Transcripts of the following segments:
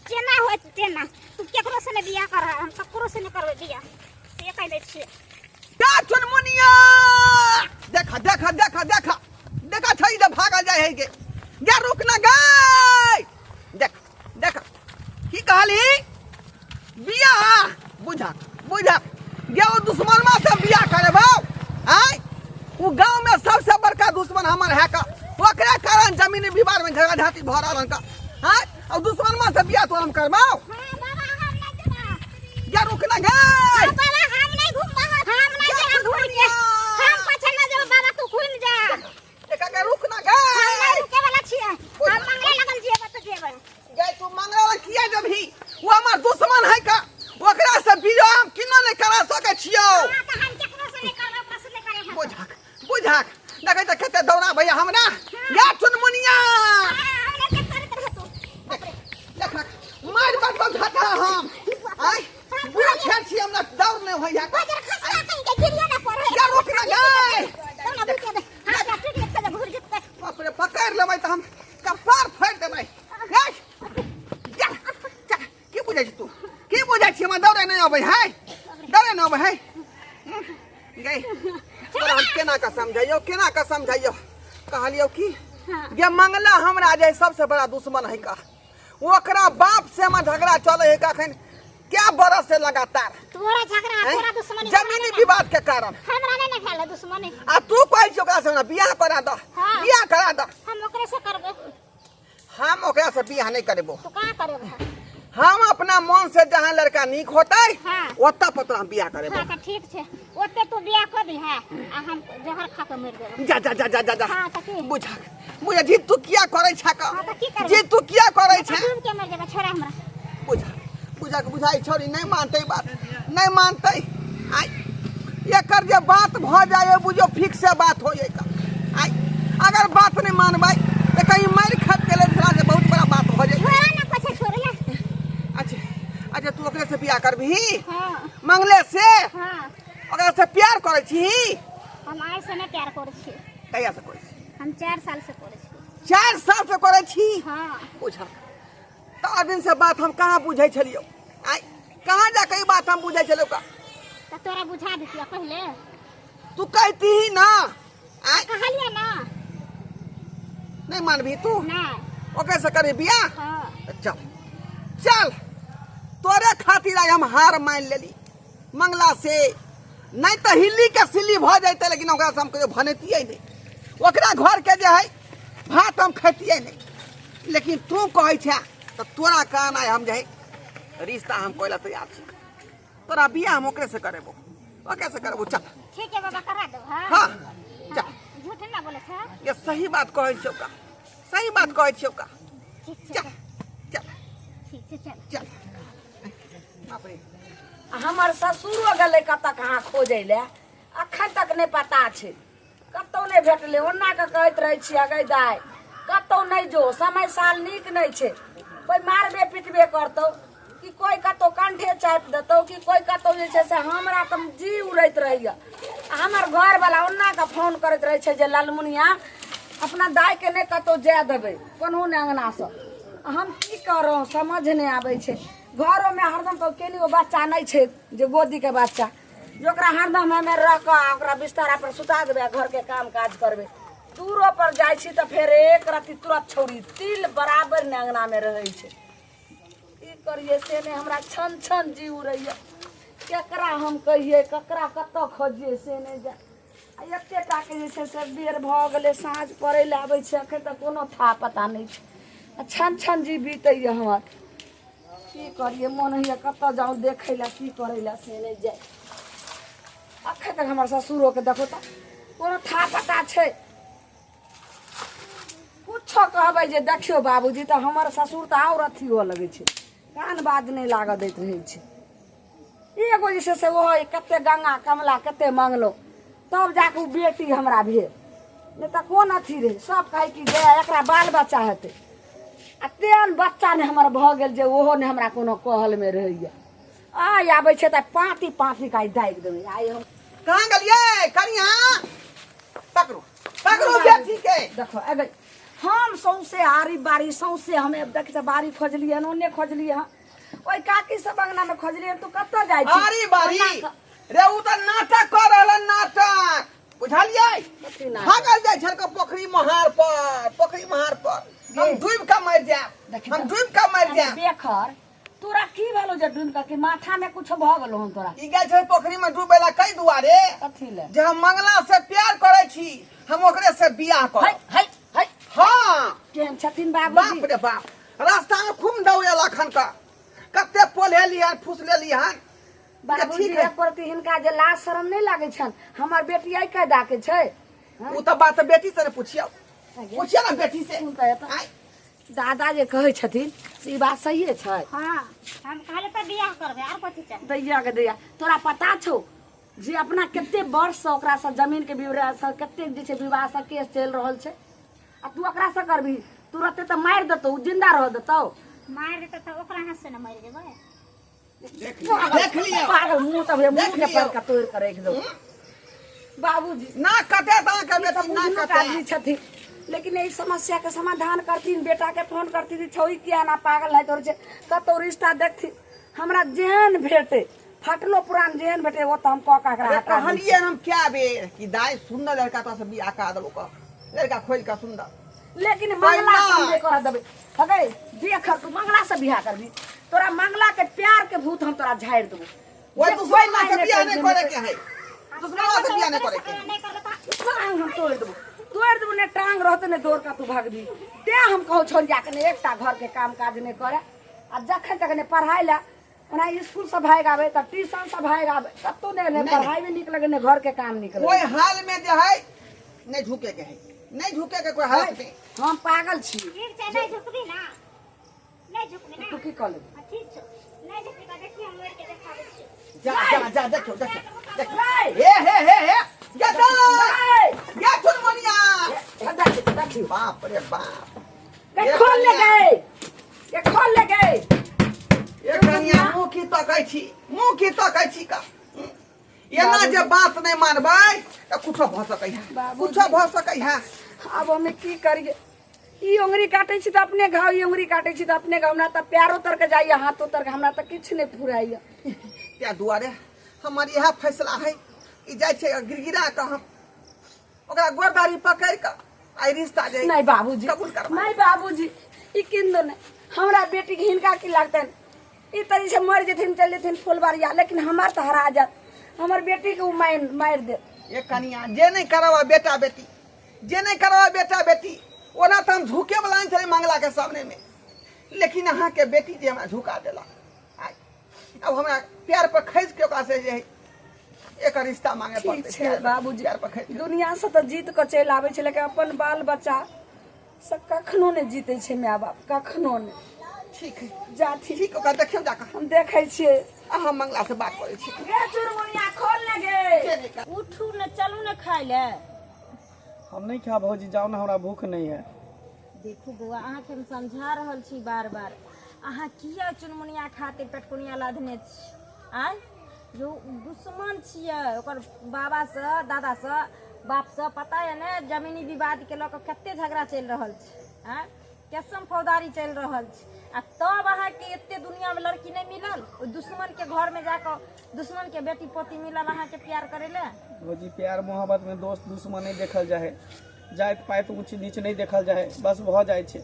जेना होइत तेना। तू केकरो से नहि बियाह कर, हम ककरो से नहि करबै बियाह, से कहि दै छियै। जा चुनमुनिया, देखा देखा देखा देखा देखा, छै जे भागल जाय है के। गे रुक ना गई, देख देख की कहली बियाह? बुझा बुझा गे, ओ दुश्मन से बियाह करेबौ? आय ओ गांव में सबसे बड़का दुश्मन हमर है का, ओकरे कारण जमीन विवाद में झगड़ा झांटी भऽ रहल का। आय और दुश्मन से बियाह तो हम करबौ? हाँ बाबा, हम नहीं जेबै। गे रुक ना गई। हाँ बाबा, हम नहीं घूमबै, हम नहीं जेबै घूम के, हम पाछे नहीं जेबै बाबा, तू घूम जा। देखा के रुक ना हम गई। नहीं रुके वाला छियै, हम मंगले लगल जेबै तऽ जेबै। गई तू मंगला वाला किया जबही? वो हमर दुश्मन है का, ओकरा से बियाह हम किनो नहीं करा सकै छियौ। हाँ, तऽ हम केकरो से नहीं करबै, ओकरा से नहीं करै हम। बुझाक बुझाक, देखै तऽ कते दौड़ा भैया हमरा। गे चुनमुनिया। हाँ, हम नहीं के करैत रह तू। देख देख, मारि बटबो घाटा हम। आय बुढ़ा खेल छी, हमरा दौड़ नहीं होइया। बजर खसला कहीं के गिरियो ना पड़े। गे रुक ना गई। तब ना भूखे दे। हाँ, जा टूट जेतै, घुर जेतै। बाप रे, पकड़ लेबै तऽ हम कपार फाड़ि देबै। गई जा जा, की बुझै छी तू? की बुझै छी? हमरा दौड़े नहीं अबै है, दौड़े नहीं अबै है। गई तोरा हम केना कऽ समझैयौ, केना कऽ समझैयौ? कहलियौ कि गे मंगला हमरा जे सबसे बड़ा दुश्मन है का, ओकरा बाप से हमर झगड़ा चले है का अखन क्या बरस से लगातार। तोरा झगड़ा हैं? तोरा दुश्मनी जमीनी विवाद के कारण हमरा नहीं ना भेल है दुश्मनी। आ तू कहै छी ओकरा से हमरा बियाह करा दह। हाँ। बियाह करा दह। हम ओकरे से करबै। हम ओकरा से बियाह नहीं करेबो। तू कहाँ करेबो? हम अपना मन से जहाँ लड़का नीक होतै हाँ। ओतऽ पर तोरा हम बियाह करेबो। हाँ, तऽ ठीक छै, ओते तू बियाह कर दिहा आ हम जहर खा के मरि जेबै। जा जा जा जा जा जा। हाँ, तऽ की? बुझा बुझा, जी तू किया करै छा का? हाँ, तऽ की करबै? जी तू किया करै छा? डूब के मरि जेबै, छोड़ा हमरा। बुझा बुझा के बुझाई, छोड़ी नहीं मानतै बात, नहीं मानतै। आइ एकर जे बात भऽ जाय बुझो फिक्स से बात हो जाय का। आइ अगर बात नहीं मानबै तऽ कहीं मारि खप गेलै तोरा जे बहुत बड़ा बात भऽ जाय। छोड़ा ना पछे, छोड़ ले। अच्छा अच्छा, तू ओकरे से बियाह करबिही? हाँ। मंगले से? हाँ। ओकरा से प्यार करै छी? हम आइ से नहीं प्यार करै छी। कहिया से करै छी? हम 4 साल से करै छी। 4 साल से करै छी? हाँ। बुझा तऽ दिन से बात हम कहाँ बुझै छलियौ? आइ कहाँ जाके ई बात हम बुझै छलियौ का? तऽ तोरा बुझा देतियौ पहिले। तू कहती ना। आइ कहलियै ना। नहीं मानबी तू? नहीं। ओकरे से करी बियाह? हाँ। चल चल, तोरे खातिर आइ हम हार मान लेली मंगला से, नहीं तऽ हिल्ली के सिल्ली भऽ जैतै, लेकिन ओकरा से हम कहियो भनेतियै नहीं, ओकरा घर के जे है भात हम खैतियै नहीं। लेकिन तू कहै छे तऽ तोरा कारण आइ हम जे है रिश्ता हम कोइ ला तैयार छी, तोरा बियाह हम ओकरे से करेबो, ओकरे से करेबो। चल। ठीक है बाबा, करा देब। हाँ हाँ चल। झूठ ना बोले छे? ये सही बात कहै छियौ का, सही बात कहै छियौ का। ठीक छै। चल चल। ठीक छै, चल। चल बाप रे। हमर ससुरो गेलै कतऽ कहाँ खोजै लए, अखन तक नहि पता छै, कतहु नहि भेटलै। ओना कऽ कहैत रहै छियै, गै दाइ, कतहु नहि जो, समय साल नीक नहि छै, कोइ मारबे पिटबे करतौ कि कोइ कतहु कंठे चापि देतौ कि कोइ कतहु जे छै से। हमरा तऽ जी उड़ैत रहैए। आ हमर घरवला ओना कऽ फोन करैत रहै छै जे ललमुनिया, अपना दाइके नहि कतहु जाय देबै कोनहु नहि अङ्गनासँ। हम की करौं, समझ नहि आबै छै। घरोमे हरदम तऽ केलियो बच्चा नहि छै जे गोदीके बच्चा जे ओकरा हरदम हमे रह कऽ आ ओकरा बिस्तारा पर सुता देबै आ घरके काम काज करबै। दूरो पर जाइ छी तऽ फेर एक रत्ती तुरत छौड़ी तिल बराबर नहि अङ्गनामे रहै छै। की करियै से नहि, हमरा छन छन जी उड़ैए। केकरा हम कहियै, ककरा कतऽ खोजियै से नहि जाय। आ एते टाके जे छै से बेर भऽ गेलै, साँझ पड़ै लए आबै छै, एखन तक कोनो था पता नहि छै आ छन छन जी बीतैए हमर। की करियै, मोन होइए कतऽ जाउ देखै लए, की करै लए से नहि जाय। एखन तक हमर ससुरोके देखो तऽ कोनो था पता छै? कुछो कहबै जे देखियौ बाबूजी, तऽ हमर ससुर तऽ आओर अथी हुअ लगै छै, कान बाज नहि लागऽ दैत रहै छै। एगो जे छै से ओहो कते गंगा कमला कते मंगलहुँ तब जाके ओ बेटी हमरा भेल, नहि तऽ कोन अथी रहै। सब कहै कि जे एकरा बाल बच्चा हेतै, आ तेहन बच्चा नहि हमर भऽ गेल जे ओहो नहि हमरा कोनो कहलमे रहैए। आइ आबै छै तऽ पाँती पाँती के आइ दागि देबै आइ हम। कहाँ गेलियै कनिया? पकड़ू पकड़ू बेटी के। देखो अगे हम सौंसे आरी बारी सौंसे हम देख तऽ बारी खोजलियै हन ओन्ने खोजलियै हन ओहि काकी सब अंगना में खोजलियै हन, तू कतऽ जाइ छी आरी बारी रे उ तऽ नाटक कर रहल हन, नाटक बुझलियै कथी नाटक? भागल जाइ छल पोखरी महार पर पोखरी महार पर हम डूबि कऽ मरि जायब देखी हम तऽ। डूबि कऽ मरि अरे जायब बेखर तोरा की भेलो जे डूबि कऽ कि माथा में कुछ भऽ गेलो हन तोरा ई गेल छै पोखरी में डूबे ला कई दुआरे कथी ले जे हम मंगला से प्यार करे छी हम ओकरे से बियाह है करब है है हाँ केहन छथिन बाबूजी बाप रे बाप रास्ता में खूब दौड़ेला अखन का कते पोल्हेली हन फुसलेली हन बाबूजी ठीक है। एक प्रति हिनका जे लाज शरम नहि लागै छनि हमर बेटी एहि कायदा के छै हँ? उ तो बात बेटी से ने पूछियो आगे। पूछियो ना बेटी से सुन तऽ एतऽ। आय, दादा जे कहै छथिन से ई बात सहिए छै हाँ हम कहले तऽ बियाह करबै आर कथी चाही दैया के दैया तोरा पता छौ जे अपना कते वर्षसँ ओकरासँ जमीनके विवादसँ कते जे छै विवाहसँ केस चलि रहल छै आ तू ओकरासँ करबही तुरते तऽ मारि देतौ ओ जिन्दा रह देतौ मारि देतौ तऽ ओकरा हाथ से ने मरि जेबै देख लियौ देख लियौ पागल मुंह तब मुंह देख के लियौ। पर के तोड़ के राखि दो बाबूजी ना कटे तऽ अहाँके बेटी ना बुझनुक कटे आदमी छथिन लेकिन एहि समस्या के समाधान करथिन बेटा के फोन करथिन जे छौरी किया ना पागल है तोर छै कतौ रिश्ता देखथिन हमरा जेहन भेटे फटलो पुरान जेहन भेटे ओ तऽ हम कऽ के एकरा अरे हटा दै कहलियै हम क्या बेर कि दाइ सुंदर लड़का तो से बियाह करा देबो कह लड़का खोज के सुंदर छी। लेकिन मंगला पहिला। से हम नहि करऽ देबै हगै देख तू मंगला से बियाह करबी तोरा मंगला के प्यार के भूत हम तोरा झाड़ि देबो ओहि जे दुश्मन कोइ से बियाह मायने नहि करै करे के है दुश्मन से बियाह नहि करे के है नहि करबै तऽ टांग हम तोड़ि देबो तोड़ि देबो ने टांग रहतै ने दौड़ कऽ तू भागबी तें हम कहू छोड़िया के ने एकटा घर के काम काज नहि करे आ जखन तक ने पढ़ाइ लए ओना स्कूल से भागि आबै तऽ ट्यूशन से भागि आबै कतहु नहि ने पढ़ाइ भी नीक लगे ने घर के काम नीक लगे कोई हाल में जे है नहीं झुके के है नहीं झुके के कोई हालत में हम पागल छी ठीक छै नहि झुकबी ना नहि झुकबी ना तू की कऽ लेबी हाँ, ठीक छौ नहि झुकबी तऽ देखी हम लड़ि के देखाबै छियौ जा जा जा देखियो देखियो देखियो नहीं। हे हे हे हे जा जा नहीं। जा चुनमुनिया हे देखी देखी बाप रे बाप ये खोल ले गए ये खोल ले गए ये कनिया मुँह की तकै छी मुँह की तकै छी का एना जे बात नहीं मानबै तऽ कुछो भऽ सकै है बाबूजी। कुछो भऽ सकै है आब हमे की करिए ई उंगरी काटे छी तऽ अपने घाव ई उंगरी काटे छी तऽ अपने घाव हमरा तऽ पैरो तर के जाइए हाथो तर के हमरा तऽ किछु नहि फुराइए ताहि दुआरे हमर इएह फैसला है ई जाइ छै गिरगिरा कऽ हम ओकरा गोर दाढ़ी पकड़ि कऽ आई रिश्ता जे नहीं बाबूजी कबूल करबा नहीं बाबूजी ई किंदो नहीं हमरा बेटी के हिनका की लागतन ई तऽ जे छै मरि जेथिन चलि जेथिन फुलबारिया लेकिन हमर तऽ हरा जात हमर बेटी के ओ मारि मारि देत ये कनिया जे नहीं करबा बेटा बेटी जे नहीं करबा बेटा बेटी ओना तऽ हम झुके वाला नहीं छलै मंगला के सामने में लेकिन अहाँ के बेटी जे हमरा झुका देलक आइ अब हमरा प्यार पर खसि के ओकरा से जे है एकर रिश्ता मांगे ठीक पड़तै छै प्यार- बाबूजी प्यार पर खसि के। दुनिया से तऽ जीत कऽ चलि आबै छै लेकिन अपन बाल बच्चा से कखनो नहि जीतै छै माय बाप कखनो नहि ठीक है जाथी ठीक ओकरा देखियौ जाकऽ हम देखै छियै अहाँ मंगला से बात करै छी गे चुरमुनिया खोल ने गे के नहि कर- उठू ने चलू ने खाय ले हम नहीं खा भौजी जाओ ना हमरा भूख नहीं है देखू बौआ अहाँके हम समझा रहल छी बार बार अहाँ किया चुनमुनिया खातिर पेटकुनिया लाधने छी आँय जो दुश्मन छियै ओकर बाबासँ दादासँ बापसँ पता यऽ ने जमीनी विवादके लऽ कऽ कते झगड़ा चलि रहल छै आँय कसम फौदारी चलि रहल छै आ तब अहाँके एते दुनियामे लड़की नहि मिलल ओहि दुश्मनके घरमे जाकऽ दुश्मनके बेटी पोती मिलल अहाँके प्यार करै लए भौजी प्यार मोहब्बत में दोस्त दुश्मन नहीं देखल जाए जाति पाति ऊँच नीच नहीं देखल जाए बस भऽ जाइ छै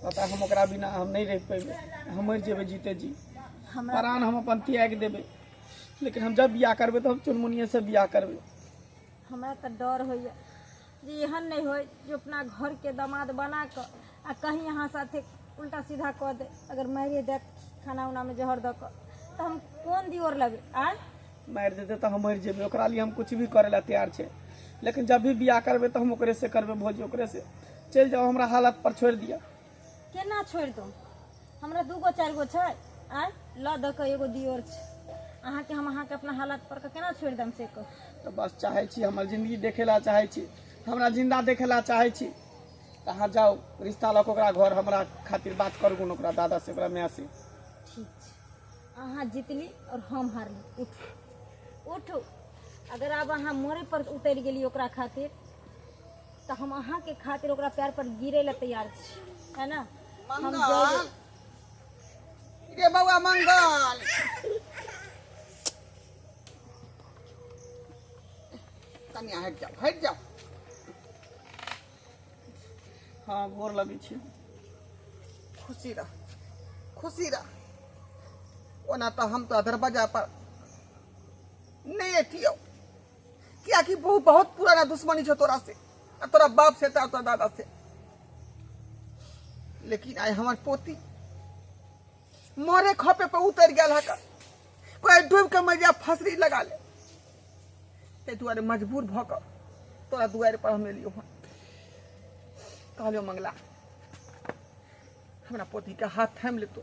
पता हम ओकरा बिना हम नहीं रहि पेबै हम मरि जेबै जीते जी हमरा प्राण हम अपन त्याग देबै लेकिन हम जब बियाह करबै तऽ हम चुनमुनिएसँ बियाह करबै हमरा तऽ डर होइए जे एहन नहि होय जे अपना घरके दामाद बना कऽ आ कहीं अहाँ साथे उल्टा सीधा कऽ दे अगर मारिए देत खाना उनामे जहर दऽ कऽ तऽ हम कोन दियोर लेबै आँय मारि देतै तऽ हम मरि जेबै ओकरा लिए हम कुछ भी करै लए तैयार छै लेकिन जब भी बियाह करबै तऽ हम ओकरे से करबै भौजी ओकरे से चलि जाउ हमरा हालत पर छोड़ि दिअ केना छोड़ि दू हमरा दूगो चारि गो छै आँय लऽ दऽ कऽ एगो दियोर छै अहाँके हम अहाँके अपना हालत पर कऽ केना छोड़ि देम से कहू तऽ बस चाहै छी हमर जिन्दगी देखै लए चाहै छी हमरा जिन्दा देखै लए चाहै छी तऽ अहाँ जाउ रिश्ता लऽ कऽ ओकरा घर हमरा खातिर बात करू ओकरा दादा से ओकरा माय से ठीक छै अहाँ जीतली और हम हारली उठू उठू अगर आब अहाँ मरे पर उतरि गेली ओकरा खातिर तऽ हम अहाँके खातिर ओकरा पैर पर गिरे लए तैयार छी, है ना? हम मंगल रे बौआ मंगल, कनिया हटि जाओ, हटि जाओ। हाँ, गोर लगै छी। खुशी रह, खुशी रह। ओना तऽ हम तऽ दरवाजा पर नहीं अथियो, कियाकि बहुत बहुत पुराना दुश्मनी छौ तोरा से, आ तोरा बाप से, तोरा दादा से। लेकिन आइ हमर पोती मरे खपे पर उतर गेल हक, कोई डूब के मर जा, फसरी लगा ले, ताहि दुआरे मजबूर भऽ कऽ तोरा दुआरि पर हम एलियो हँ। कहलियो मंगला, हमरा पोती के हाथ थामि ले, तू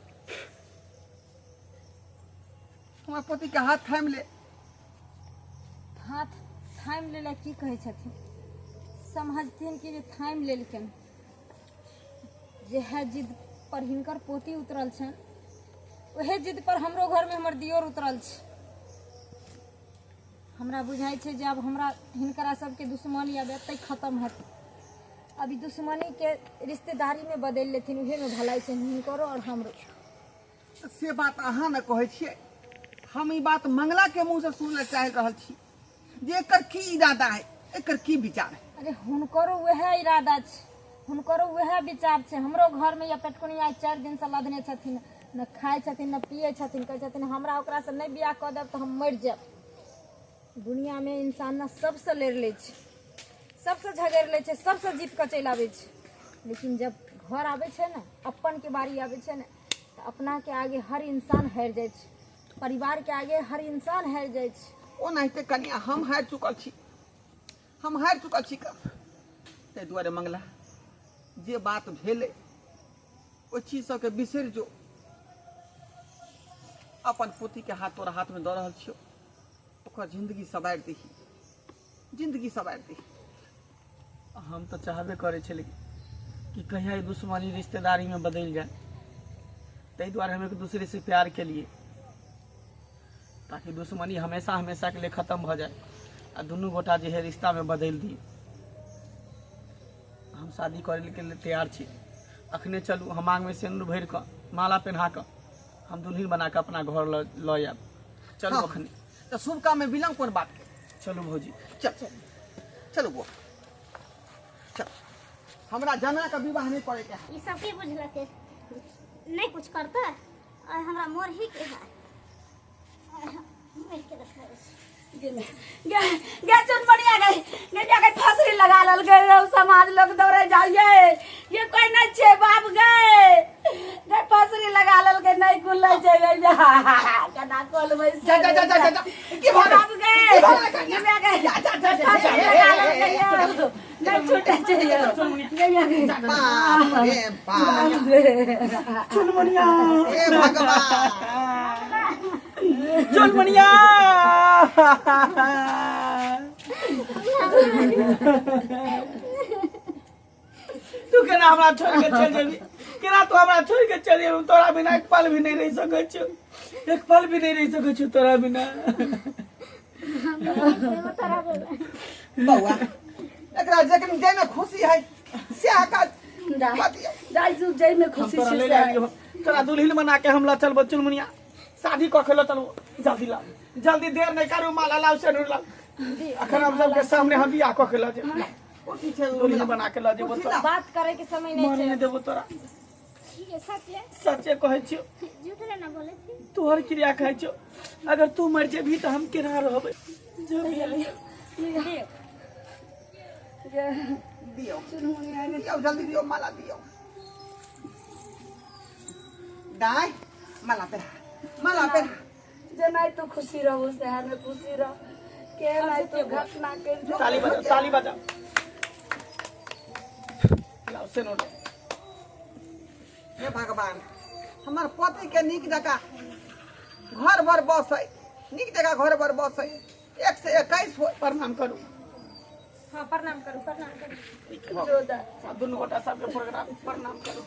हमरा पोती के हाथ थामि ले। हाथ थामि लेला की कहै छथिन? समझथिन कि जे थामि लेलखिन। जेहे जिद पर हिनकर पोती उतरल छनि, ओहे जिद पर हमरो घरमे हमर दियोर उतरल छै। हमरा बुझाइ छै जे आब हमरा हिनकरा सबके दुश्मनी आब एतै खत्म होतै। अभी दुश्मनीके रिश्तेदारीमे बदलि लेथिन, उहेमे भलाइ छै हिनकरो आओर हमरो। से बात अहाँ ने कहै छियै, हम ई बात मंगला के मुँह से सुनऽ चाहि रहल छी जे एकर की इरादा है, एकर की विचार है। अरे हुनकरो वएह इरादा छै, हुनकरो वएह विचार छै। हमरो घरमे या पेटकुनिया 4 दिनसँ लदने छथिन, न खाइ छथिन न पियै छथिन। कहै छथिन हमरा ओकरासँ नहि बियाह कऽ देब तऽ हम मरि जायब। दुनियामे इंसान ने सबसँ लड़ि लै छै, सबसँ झगड़ि लै छै, सबसँ जीत कऽ चलि आबै छै, लेकिन जब घर आबै छै ने, अपनके बारी आबै छै ने, तऽ अपनाके आगे हर इंसान हारि जाइ छै, परिवारके आगे हर इंसान हारि जाइ छै। ओनाहिते कनिया हम हारि चुकल छी, हम हारि चुकल छी। ताहि दुआरे मंगला, जे बात भेलै ओहि चीज सबके बिसरि जो। अपन पोतीके हाथ तोरा हाथमे दऽ रहल छियौ, ओकर जिंदगी सवारि दही, जिंदगी सवारि दही। हम तऽ चाहबे करै छली कि कहिया ई दुश्मनी रिश्तेदारीमे बदलि जाय, ताहि दुआरे हम एक दूसरे से प्यार केलिए ताकि दुश्मनी हमेशा हमेशा के लिए खत्म भऽ जाय आ दुनू गोटा जे है रिश्तामे बदलि दिए। हम शादी करै के लिए तैयार छी। अखने चलू, हम मांगमे सिन्दूर भरि कऽ माला पहिना कऽ हम दुल्हन बना कऽ अपना घर लऽ आयब। चलू। हाँ। अखने तऽ शुभ काममे विलम्ब कोन बात के? चलू भौजी। चल चलू बुआ, चल। हमरा जना के विवाह नहीं करे के है। ई सब की बुझलकै? नहीं कुछ करतै और हमरा मोर ही के है, मरि के देखै छी। गे गे चुनमुनिया गई, गे जाके फसरी लगा ललकै रौ। समाज लोग दौड़े जाइए, ये कोई नहीं छे बाप। गए गे फसरी लगा ललकै, नहीं खुलै छै। गे केना खोलबै? जा जा जा जा जा, जा। की भऽ गेल? बाप गे, की भऽ गेल कनिया? गे गे जा जा जा जा, फसरी जा, लगा ललकै यौ, नहीं छूटे छै यौ। गे गे बाप रे बाप, चुनमुनिया, हे भगवान! चुनमुनिया, तू केना हमरा छोड़ के चल जेबी? केना तू हमरा छोड़ के चल जेबी? तोरा बिना एक पल भी नहीं रह सकै छियौ, एक पल भी नहीं रह सकै छियौ तोरा बिना। बौआ, एकरा जखन जाहिमे खुशी है सएह काज बतियौ। दाइ तू जाहिमे हम खुशी तोरा छी ले सएह। आलियो, तोरा दुल्हन बना के हम ला चलबो। चुनमुनिया, शादी कऽ के लऽ चलबो। जल्दी ला, जल्दी, देर नहीं करू। माला लाउ, सेनुर लाउ। अखन हम सबके सामने हम बियाह कऽ के लऽ जेब। उठी छै दुल्हन बना के लऽ जेबो तोरा। बात करे के समय नहीं मरे छै। नहि देबो तोरा। ये सच है? सचे कहै छियौ। झूठ नहीं ना बोले छी? तोहर क्रिया कहै छियौ, अगर तू मरि जेबही तऽ हम केना रहबै? जो भी। दियौ दियौ, जल्दी दियौ, माला दियौ। दाय, माला पेरा, माला पेरा। जेना तू खुशी रहू सएह में खुशी रह। केहन आइ तू घटना कर? ताली बजा, ताली बजा। लाओ सेनुर लाओ। हे भगवान, हमर पति के नीक जकाँ घर भर बसै, नीक जकाँ घर भर बसै, 1 से 21 हो। प्रणाम करू। हाँ, प्रणाम करू, प्रणाम करू। जो दाइ। आ दुनू गोटा सबके प्रोग्राम प्रणाम करू।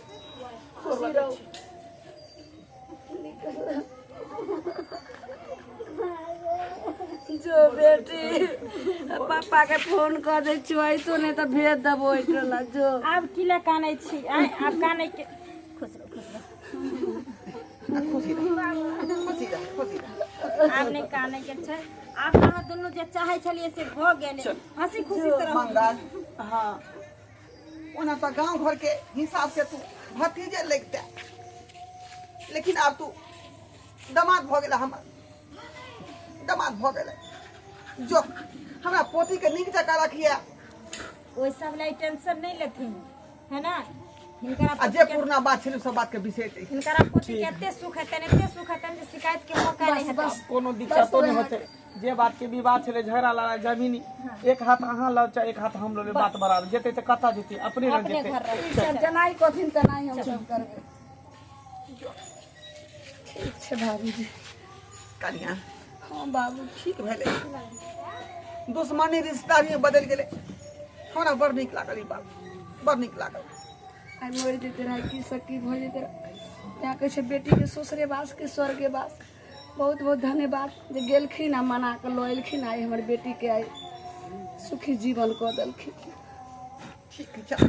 खुशी रहू। जो जो बेटी, पापा के फोन कर दै छियो, अइतो नहि तऽ भेज देबो ओहिठोला जो। आब की लए कानै छी? आँय, आब कानै के, खुश रहो, खुश रहो। खुशी रह, खुशी रह, खुशी रह। आब नहि कानै के छै। आब अहाँ दुनू जे चाहै छलियै से भऽ गेलै, हंसी खुशी से रहू। मंगल। हाँ। ओना तऽ गाँव घर के हिसाब से तू भतीजे लगते, लेकिन आब तू दमाद भऽ गेला, हमर दमाद भऽ गेलै। जो हमरा पोती के नीक जकाँ रखिए। ओहि सब लए टेंशन नहि लेथिन, है ना? हिनकर आ जे पुरना बात छलै सब बात के बिसरि जइहे। हिनकर पोती के एते सुख हेतनि, एते सुख हेतनि जे शिकायत के मौका नहि हेतनि। कोनो दिक्कतो नहि होतै। जे बात के विवाद छलै, झगड़ा लड़ाई जमीनी, एक हाथ अहाँ लऽ चाहे एक हाथ हम लऽ लेबै, बात बराबर जेतै। तऽ कतऽ जेतै? अपने लग अपने जेतै। घर रहतै। ई सब जेनाइ कथिन तेनाइ हम सब करबै। ठीक छै बाबूजी। कनिया। हाँ बाबू। ठीक भेलै, दुश्मनी रिश्तेदारी में बदलि गेलै। हमरा बड़ नीक लागल ई बात, बड़ नीक लागल। आइ मरि जेतै रहै, की से की भऽ जेतै रहै। तैँ कहै छै बेटीके ससुरे बास के स्वर्गे बास। बहुत बहुत धन्यवाद जे गेलखिन आ मना कऽ लऽ एलखिन। आइ हमर बेटीके आइ सुखी जीवन कऽ देलखिन। ठीक छै।